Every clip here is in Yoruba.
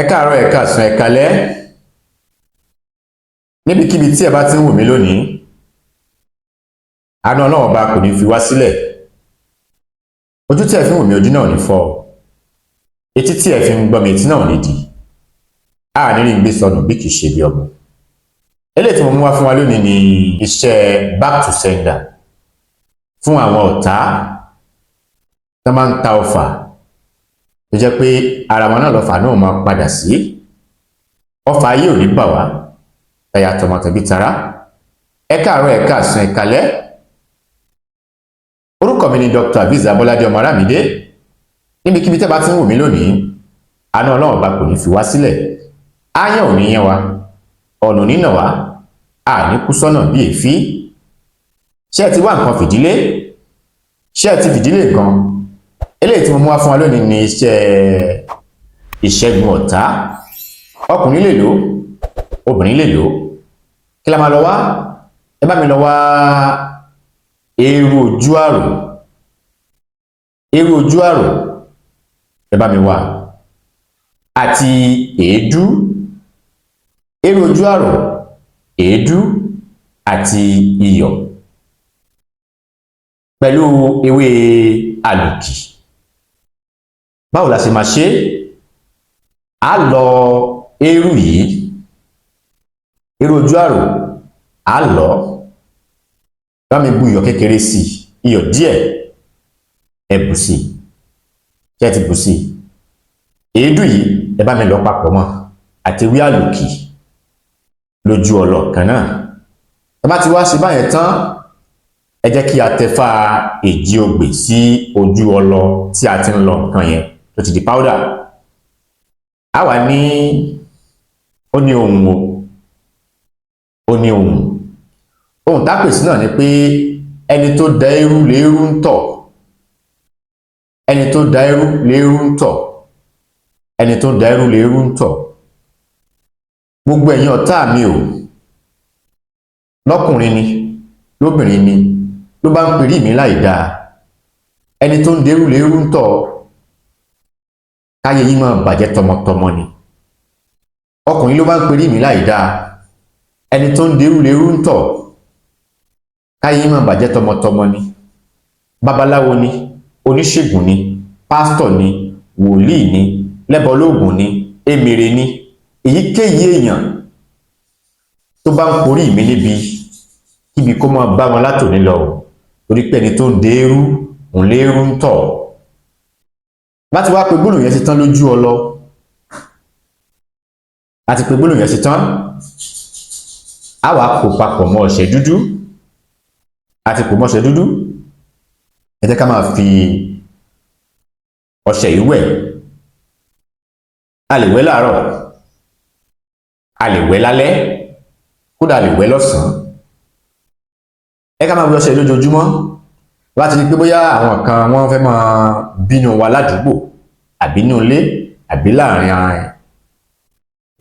Ẹ káàárọ̀, ẹ káàsán, ẹ káalẹ́, níbikíbi tí ẹ bá ti ń wò mí lónìí. Àánú Ọlọ́run Ọba kò ní fi wá sílẹ̀. Ojú tí ẹ fi ń wò mí, ojú náà ò ní fọ́. Etí tí ẹ fi ń gbọ́ mi, etí náà ò ní di. A ní rí gbé sọnù bí kìí ṣe bí ọmọ. Eléyìí tí mo mú wá fún wa lónìí ni iṣẹ́ back to sender fún àwọn ọ̀tá tó máa ń ta ọfà, tó jẹ́ pé ara wọn náà lọ́fà náà máa padà sí. Ọfà ayé ò ní bà wá, tàyà tọmọ tẹbí tará. Ẹ káàárọ̀, ẹ káàsán, ẹ káalẹ́. Orúkọ mi ni Dr. Aviz Abolade ọmọ Aramide. Níbikíbi tẹ́ bá ti ń wò mí lónìí, àánú Ọlọ́run Ọba kò ní fi wá sílẹ̀. Áyàn ò ní yẹn wa, ọ̀nà nínà wá, a ní kú sọ́nà bí èéfí. Ṣé ẹ ti wá nǹkan fìdílé? Ṣé ẹ ti fìdílé nǹkan? Eléyìí tí mo mú wá fún wa lónìí ni iṣẹ́ ìṣẹ́gun ọ̀tá. Ọkùnrin lè lò, obìnrin lè lò. Kí la máa lọ wá? Ẹ bá mi lọ wá eérú ojú àrò. Eérú ojú àrò, ẹ bá mi wá, àti èédú. Eérú ojú àrò, èédú àti iyọ̀ pẹ̀lú ewé àlùkì. Báwo la ṣe máa ṣe? Á lọ eérú yìí, eérú ojú àrò, á lọ. Bá mi bu iyọ̀ kékeré sí i, iyọ̀ díẹ̀, ẹ bù sí i. Ṣé ẹ ti bù sí i? Èédú yìí, ẹ bá mi lọ papọ̀ mọ́ àti ewé àlùkì lójú ọlọ kan náà. Ẹ bá ti wá ṣe báyẹn tán, ẹ jẹ́ kí a tẹfá èjì ogbè sí ojú ọlọ tí a ti ń lọ nǹkan yẹn tó ti di powder. A wà ní ó ní ohun o, ó ní ohun. Ohun tá a pèsè náà ni pé ẹni tó da eérú léérú ń tọ̀, ẹni tó da eérú léérú ń tọ̀, ẹni tó da eérú léérú ń tọ̀. Gbogbo ẹ̀yin ọ̀tá mi o, lọ́kùnrin ni, lóbìnrin ni, ló bá ń perí mi láì dáa, ẹni tó ń derú léérú ń tọ̀, káyé yín máa bàjẹ́ tọmọtọmọ ni. Ọkùnrin ló bá ń perí mi láì dáa, ẹni tó ń derú léérú ń tọ̀, káyé yín máa bàjẹ́ tọmọtọmọ ni. Babaláwo ni, oníṣègùn ni, pásítọ̀ ni, wòlíì ni, lẹ́bọlóògùn ni, èmèrè ni, èyíkéyìí èèyàn tó bá ń porí mi níbi kíbi, kó máa bá wọn látòní lọ o, torí pé ẹni tó ń dérú òun léérú ń tọ̀. Bá ti wá pé gbólóhùn yẹn ti tán lójú ọlọ, láti pé gbólóhùn yẹn ti tán, á wàá kó papọ̀ mọ́ ọṣẹ dúdú. Àti pò mọ́ ọṣẹ dúdú, ẹ jẹ́ ká máa fi ọṣẹ yìí wẹ̀. A lè wẹ̀ láàárọ̀, a lè wẹ̀ lálẹ́, kódà a lè wẹ̀ lọ́sàn-án. Ẹ ká máa wẹ̀ ọṣẹ lójoojúmọ́. Láti rí pé bóyá àwọn kan wọ́n fẹ́ máa bínú wa ládùúgbò, àbí inú ilé, àbí láàrin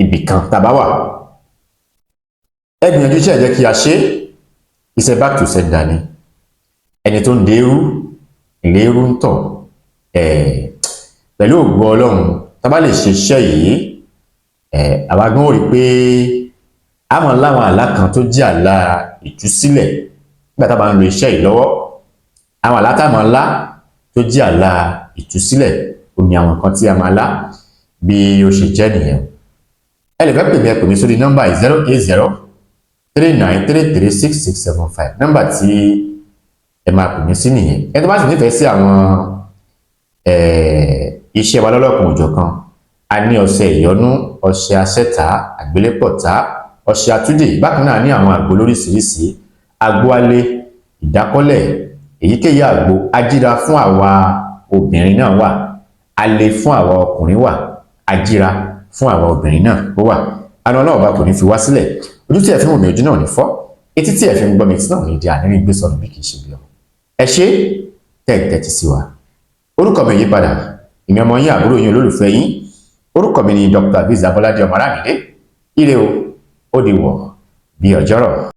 ibì kan tá a bá wà, ẹ gbìyànjú iṣẹ́. Ẹ jẹ́ kí a ṣe iṣẹ́ back to sender ni. Ẹni tó ń dérú ìlérú ń tọ̀. Ẹ̀ pẹ̀lú ògo Ọlọ́run, tá a bá lè ṣe iṣẹ́ yìí, ẹ̀ àwa gan ó rí pé a mọ̀ láwọn àlá kan tó jẹ́ àlá ìtúsílẹ̀ nígbà tá a bá ń lo iṣẹ́ yìí lọ́wọ́. Àwọn àlá tá a máa lá tó jẹ́ àlá ìtúsílẹ̀, ó ní àwọn nǹkan tí a máa lá. Bí ó ṣe jẹ́ nìyẹn. Ẹ lè fẹ́ pè mí, ẹ pè mí sórí nọ́mbà 08039336675. Nọ́mbà tí ẹ máa pè mí sí nìyẹn. Ẹ tó bá sì nífẹ̀ẹ́ sí àwọn iṣẹ́ wa lọ́lọ́kan òjọ̀kan, a ní ọṣẹ ìyọnú, ọṣẹ aṣẹ́ta, àgbélépọ̀tá, ọṣẹ àtúndì. Bákan náà ní àwọn àgbo lóríṣiríṣi, àgbo alẹ́, ìdákọ́lẹ̀, èyíkéyìí àgbo ajíra fún àwa obìnrin náà wà, alẹ́ fún àwa ọkùnrin wà, ajíra fún àwa obìnrin náà ó wà. Àna náà ọba kò ní fi wá sílẹ̀. Ojú tí ẹ fi ń wò mí, ojú náà ní fọ́. Etí tí ẹ fi ń gbọ́ mi, etí náà ní di. Àníní gbé sọnù bí kì í ṣe bí ọmọ. Ẹ ṣé tẹ́ ẹ tẹ́tí sí wa. Orúkọ mi yí padà, ìmí ọmọ yín, àbúrò yín, olólùfẹ́ yín. Orúkọ mi ni Dr. Aviz Abolade ọmọ Aramide. Ire o, ó di wọ̀ bí ọjọ́rọ̀.